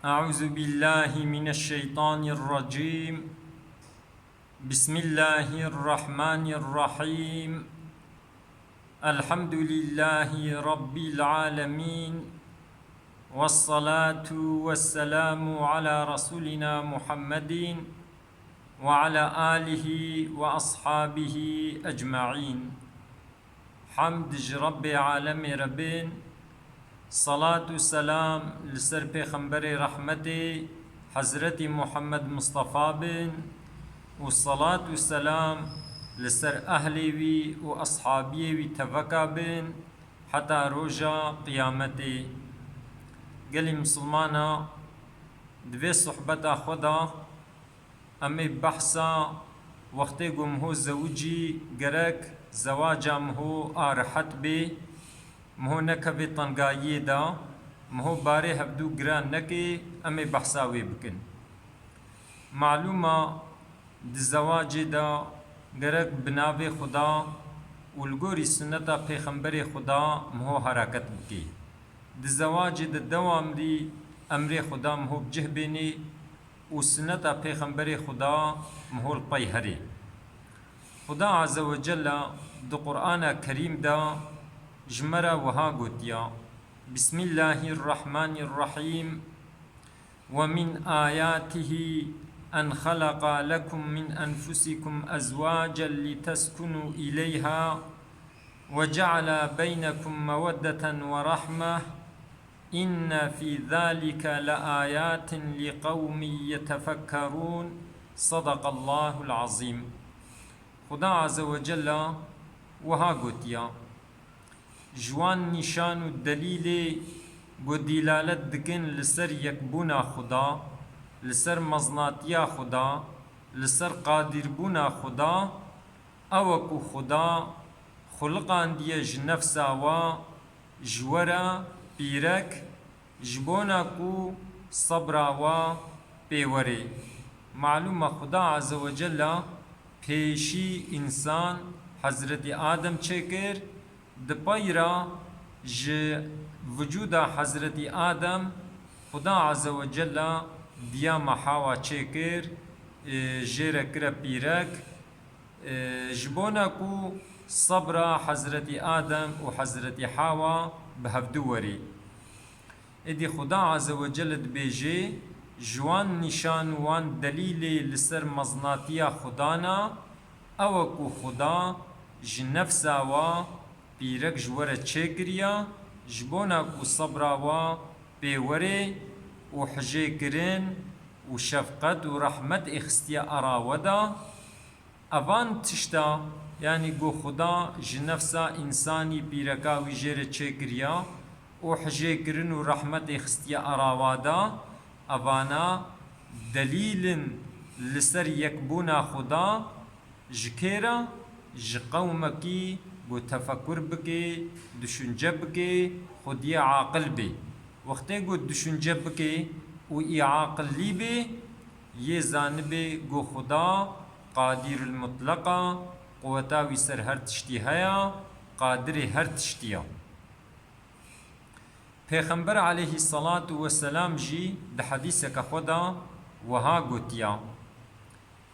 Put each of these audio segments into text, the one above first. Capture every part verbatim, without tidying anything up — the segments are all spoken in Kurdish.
أعوذ بالله من الشيطان الرجيم. بسم الله الرحمن الرحيم. الحمد لله رب العالمين. والصلاة والسلام على رسولنا محمد وعلى آله وأصحابه أجمعين. Hemd ji Rebbê alemê re bên, salat û selam li ser Pêxemberê rehmetê Hezretî Muhammed Mustafa bin û salat û selam li ser ehlê wî û eshabiyê wî teveka bin heta roja qiyametê. Gelî misilmana, di vê sohbeta xwe de Em ê behsa wextê ku miho zewicî gerek zewaca miho a rehet bê, miho nekeve tengayiyê de, miho barê hevdû giran neke, em ê behsa wê bikin. Malûm a di zewacê de gerek bi navê Xuda û li gorî sunneta Pêxemberê Xuda miho hereket bike. Di zewacê de dewamlî emrê Xuda miho bi cih bênê, û sunneta Pêxemberê Xuda miho li pey herê. Xuda Azze ve Celle di Qur'ana Kerîm de ji me re wiha gotiya, Bismillahirrahmanirrahîm. ومن آياته أن خلق لكم من أنفسكم أزواجا لتسكنوا إليها وجعل بينكم مودة ورحمة إن في ذلك لآيات لقوم يتفكرون. صدق الله العظيم. Xuda Azze ve Celle wiha gotiya, Ji wan nîşan û delîlê ku dîlalet dikin li ser yekbûna Xuda, li ser meznatiya Xuda, li ser qadîrbûna Xuda, ew e ku Xuda xuliqandiye ji nefsa wa, ji we re pîrek, ji bona ku sebra wa pê werê. Malûm e Xuda Azze ve Celle pêşî însan Hezretî Adem çêkir, di pey re ji vücuda Hezretî Adem Xuda Azze ve Celle diyama Hawa çêkir, e, jê re kire pîrek, e, ji bona ku sebra Hezretî Adem û Hezretî Hawa bi hevdu werî. Êdî Xuda Azze ve Celle dibêje, ji wan nîşan û wan delîlê li ser meznatiya Xuda na, ew e ku Xuda ji nefsa wa pîrek ji we re çêkiriya, ji bona ku sebra wa pê werê û hijêkirin û şefqet û rehmet êxistiye ara we de. Evan tişta, yanî ku Xuda ji nefsa însanî pîreka wî jê re çêkiriya û hijêkirin û rehmetê xistiye arawa de, evana delîl in li ser yekbûna Xuda, ji kê re? Ji qewmekî ku tefekur bike, duşunce bike, xwediyê aqil bê. Wextê ku duşunce bike û î aqillî bê, yê zanibê ku Xuda Qadirul Mutleq a, quweta wî ser her tiştî heye, qadirê her tiştî ye. Pêxember aleyhisselatu vesselam jî di hedîseke xwe de wiha gotiya,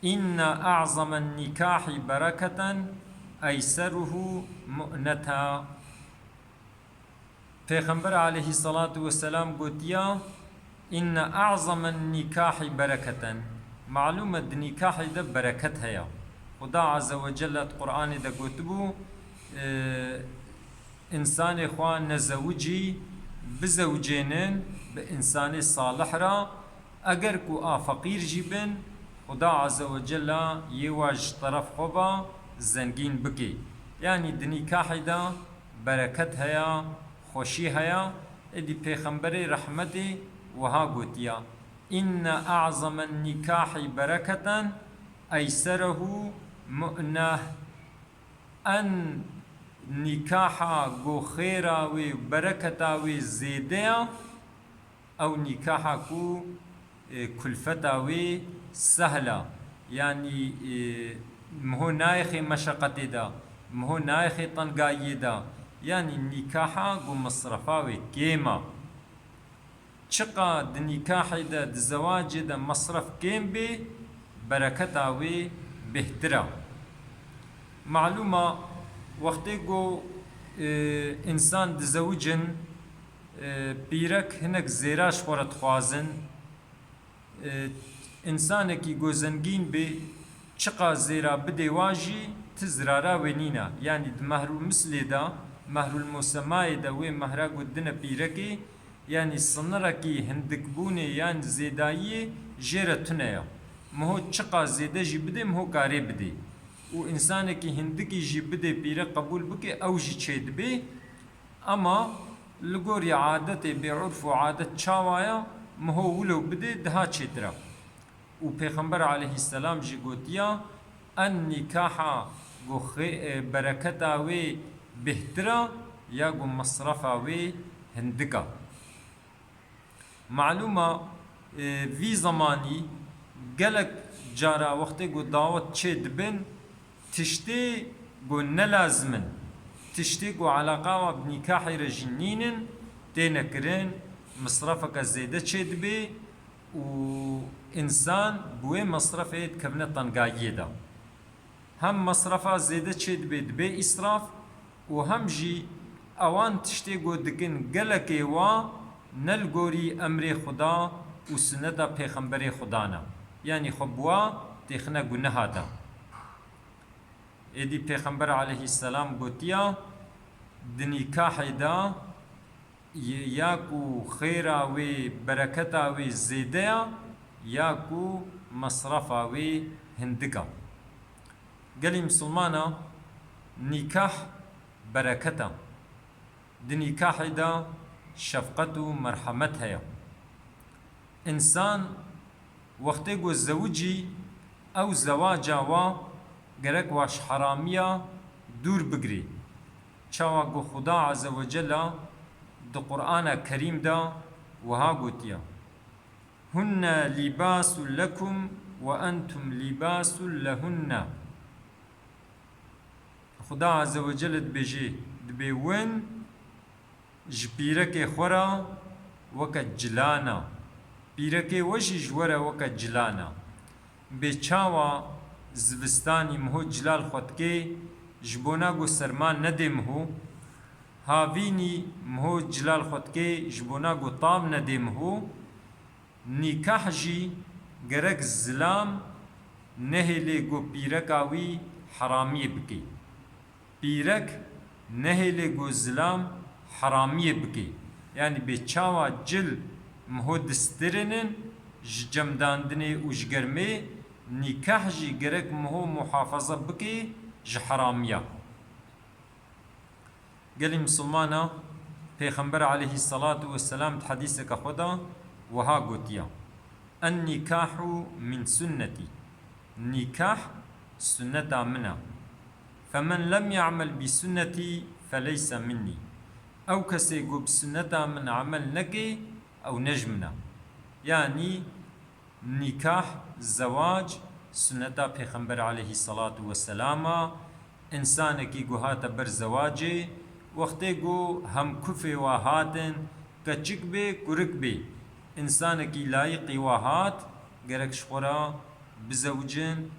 Inne a'zamen nîkahî bereketen eyseruhu mu'neta. Pêxember aleyhisselatu vesselam gotiya, Inne a'zamen nîkahî bereketen. Malûm e di nîkahê de bereket heye. Xuda Azze ve Celle di Qur'anê de gotibû, e, Însanê xwe nezewicî bizewicênin bi însanê salih re, eger ku a feqîr jî bin, Xuda Azze ve Celle yê wa ji teref xwe ve zengîn bike. Yanî di nîkahê de bereket heye, xweşî heye. Êdî Pêxemberê rehmetê wiha gotiya, Inne a'zamen nîkahî bereketen eyserehu mu'neh. En nîkaha ku xêra wê, bereketa wê zêde ya, ew nîkaha ku, e, kulfeta wê sehl a, yanî, e, miho nayêxê meşeqetê de, miho nayêxê tengayiyê de, yanî nîkaha ku misrefa wê kêm a. Çiqa di nîkahê de, di zewacê de mesref kêm bê, bereketa wê bêhtir e. Malûm e, wextê ku, e, însan dizewicin, e, pîrek hinek zêra ji xwe re dixwazin. E, însanekî ku zengîn bê, çiqa zêra bidê wa jî ti zirara wê nîne. Yanî di mehrûl mislê de, mehrûl musemayê de wê mehra ku dine pîrekê, yanî sinirekî hindikbûnê yan zêdayiyê jê re tune ye. Miho çiqa zêde jî bidê, miho karê bidê. Û însanekî hindikî jî bidê pîrek qebûl bike, ew jî çêdibê. Ema li gorî adetê bê urf û adet çawa ye, miho wilo bidê, diha çêtir e. Û Pêxember aleyhisselam jî gotiya, en nîkaha ku xê-, e, bereketa wê bêhtir e ya ku mesrefa wê hindik e. Malûm e, e, vî zemanî gelek cara wextê ku dawet çê dibin, tiştê ku ne lazim in, tiştê ku eleqa wa bi nîkahê re jî nînin, têne kirin, misrefeke zêde çê dibê û însan bi wê misrefê dikevine tengayiyê de. Hem mesrefa zêde çêdibê, dibê îsraf û hem jî ewan tiştê ku dikin gelekê wa ne li gorî emrê Xuda û suneta Pêxemberê Xuda ne. Yanî xwe bi wa têxine guneha de. Êdî Pêxember aleyhisselam gotiya, di nîkahê de ya ku xêra wê, bereketa wê zêde ya, ya ku mesrefa wê hindik a. Gelî misilmana, nîkah bereket a. Di nîkahê de şefqet û merhemet heye. Însan wextê ku zewicî, ew zewaca wa gerek wa ji heramiya dûr bigirê. Çawa ku Xuda Azze ve Celle di Qur'ana Kerîm de wiha gotiye, hunne lîbasun lekum ve entum lîbasun lehunne. Xuda Azze ve Celle dibêje, dibê win ji pîrekê xwe re weke cilan a. Pîrekê we jî ji we re weke cilan a. Bê çawa zivistanî miho cilal xwe dikê, ji bona ku serma nedê miho, havînî miho cilal xwe dikê, ji bona ku tav nedê miho, nîkah jî gerek zilam nehêlê ku pîreka wî heramiyê bike. Pîrek nehêlê ku zilam heramiyê bike. Yanî bê çawa cil miho distirinin ji cemdandinê û ji germê, nîkah jî gerek miho muhafaza bike ji heramiya. Gelî misilmana, Pêxember aleyhisselatu vesselam di hedîseke xwe de wiha gotiya, en nîkahu min sunnetî, nîkah sunneta min e. Femen lem ya'mel bi sunnetî feleyse minnî. Ew kesê ku bi sunneta min emel neke, ew ne ji min e. Yanî nîkah, zewac, sunneta Pêxember aleyhisselatu vesselam a. Însanekî ku hate ber zewacê, wextê ku hem kufê wa hatin, keçik bê, kurik bê, însanekî layiqî wa hat, gerek ji xwe re bizewicin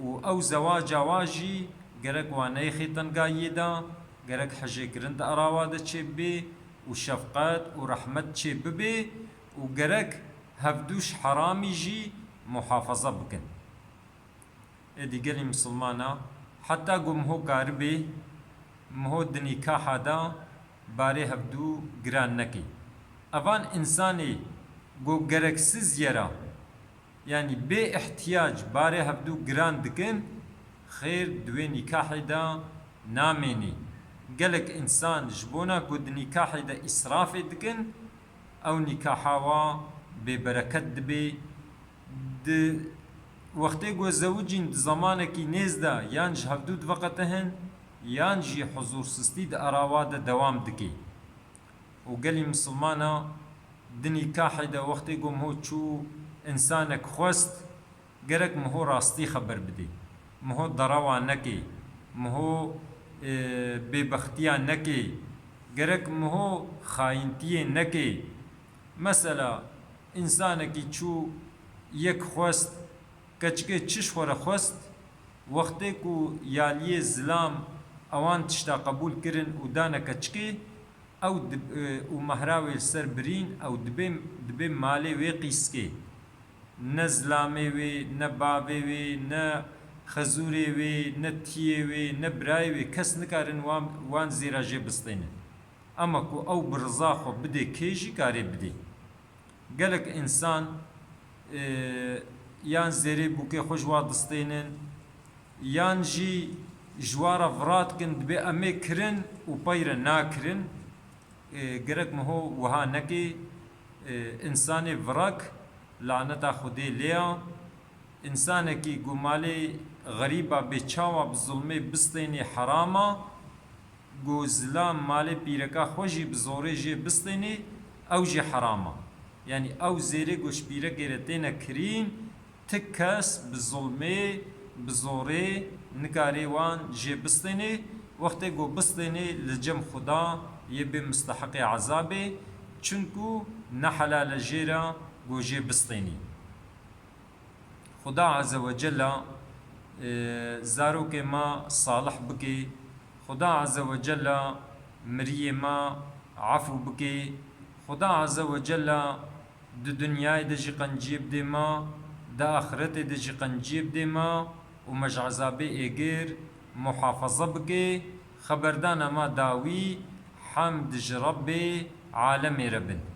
û ew zewaca wa jî gerek wa neyxê tengayiyê de, gerek hejêkirin di arawa de çêbibê û şefqet û rehmet çêbibê û gerek hevdû ji heramî jî muhafaza bikin. Êdî gelî misilmana, heta ku miho karibê, miho di nîkaha de barê hevdû giran nekê. Evan însanê ku gereksiz yera, yanî bê ihtiyac barê hevdû giran dikin, xêr di wê nîkahê de namênê. Gelek însan ji bona ku di nîkahê de îsrafê dikin, ew nîkaha wa bêbereket dibê. Di wextê ku zewicîn di zemanekî nêz de yan ji hevdû diveqetihin, yan jî huzursiztî di arawa de dewam dike. Û gelî misilmana di nîkahê de wextê ku miho çû însanek xwest, gerek miho rastî xeber bidê. Miho derewa nekê. Miho, e, bêbextiya nekê. Gerek miho xayintiyê nekê. Mesela, însanekî çû yek xwest, keçikê çi ji xwe re xwest, wextê ku yaliyê zilam ewan tişta qebûl kirin û dane keçikê, ew dib-, e, û mehra wê li ser birîn, ew dibê, dibê malê wê qîskê. Ne zilamê wê, ne bavê wê, ne xezûrê wê, ne tiyê wê, ne birayê wê, kes nikarin wan, wan zêra jê bistênin. Ema ku ew bi riza xwe bidê kê jî karê bidê. Gelek însan, e, yan zêrê bûkê xwe ji wa distênin, yan jî ji wa re vira dikin, dibê em ê kirin û pey re nakirin. E, gerek miho wiha nekê. E, însanê virek, laneta Xwedê lê ya. Însanekî ku malê xerîba bê çawa bi zulmê bistênê heram a, ku zilam malê pîreka xwe jî bi zorê jê bistênê, ew jî heram a. Yanî ew zêrê ku ji pîrekê re têne kirîn, ti kes bi zulmê, bi zorê nikarê wan jê bistênê. Wextê ku bistênê, li cem Xuda yê bê musteheqê ezabê, çinku ne helal e jê re ku jê bistênê. Xuda Azze ve Cella, e, zarokê me salih bikê. Xuda Azze ve Cella miriyê me efû bikê. Xuda Azze ve Cella di dinyayê de jî qenciyê bidê me, di axiretê de jî qenciyê bidê me û me ji ezabê êgir muhafaza bikê. Xeberdana me dawî, hemd ji Rebbê alemê re bin.